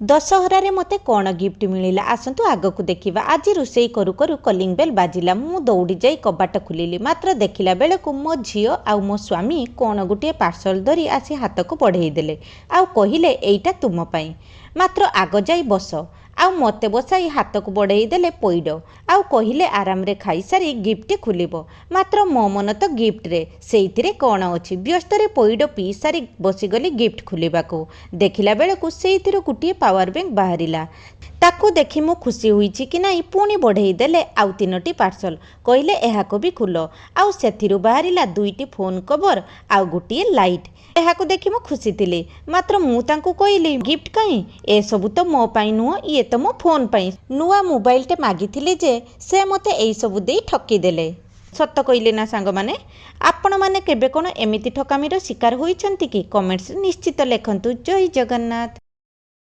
ଦଶହରାରେ ମୋତେ କ'ଣ ଗିଫ୍ଟ ମିଳିଲା, ଆସନ୍ତୁ ଆଗକୁ ଦେଖିବା। ଆଜି ରୋଷେଇ କରୁ କରୁ କଲିଂ ବେଲ୍ ବାଜିଲା। ମୁଁ ଦୌଡ଼ି ଯାଇ କବାଟ ଖୋଲିଲି। ମାତ୍ର ଦେଖିଲା ବେଳକୁ ମୋ ଝିଅ ଆଉ ମୋ ସ୍ୱାମୀ କ'ଣ ଗୋଟିଏ ପାର୍ସଲ ଧରି ଆସି ହାତକୁ ବଢ଼େଇ ଦେଲେ ଆଉ କହିଲେ, ଏଇଟା ତୁମ ପାଇଁ, ମାତ୍ର ଆଗ ଯାଇ ବସ। ଆଉ ମୋତେ ବସାଇ ହାତକୁ ବଢ଼େଇ ଦେଲେ ପଇଡ଼ ଆଉ କହିଲେ, ଆରାମରେ ଖାଇସାରି ଗିଫ୍ଟ ଖୋଲିବ। ମାତ୍ର ମୋ ମନ ତ ଗିଫ୍ଟରେ, ସେଇଥିରେ କ'ଣ ଅଛି। ବ୍ୟସ୍ତରେ ପଇଡ଼ ପିଇ ସାରି ବସିଗଲି ଗିଫ୍ଟ ଖୋଲିବାକୁ। ଦେଖିଲା ବେଳକୁ ସେଇଥିରୁ ଗୋଟିଏ ପାୱାର ବ୍ୟାଙ୍କ ବାହାରିଲା। ତାକୁ ଦେଖି ମୁଁ ଖୁସି ହୋଇଛି କି ନାହିଁ, ପୁଣି ବଢ଼େଇ ଦେଲେ ଆଉ ତିନୋଟି ପାର୍ସଲ। କହିଲେ, ଏହାକୁ ବି ଖୋଲ। ଆଉ ସେଥିରୁ ବାହାରିଲା ଦୁଇଟି ଫୋନ୍ କଭର ଆଉ ଗୋଟିଏ ଲାଇଟ୍। ଏହାକୁ ଦେଖି ମୁଁ ଖୁସି ଥିଲି। ମାତ୍ର ମୁଁ ତାଙ୍କୁ କହିଲି, ଗିଫ୍ଟ କାହିଁ? ଏସବୁ ତ ମୋ ପାଇଁ ନୁହଁ, ଇଏ ତ ମୋ ଫୋନ୍ ପାଇଁ। ନୂଆ ମୋବାଇଲଟେ ମାଗିଥିଲି ଯେ ସେ ମୋତେ ଏଇସବୁ ଦେଇ ଠକିଦେଲେ। ସତ କହିଲି ନା ସାଙ୍ଗମାନେ? ଆପଣମାନେ କେବେ କ'ଣ ଏମିତି ଠକାମିର ଶିକାର ହୋଇଛନ୍ତି କି? କମେଣ୍ଟସରେ ନିଶ୍ଚିତ ଲେଖନ୍ତୁ। ଜୟ ଜଗନ୍ନାଥ।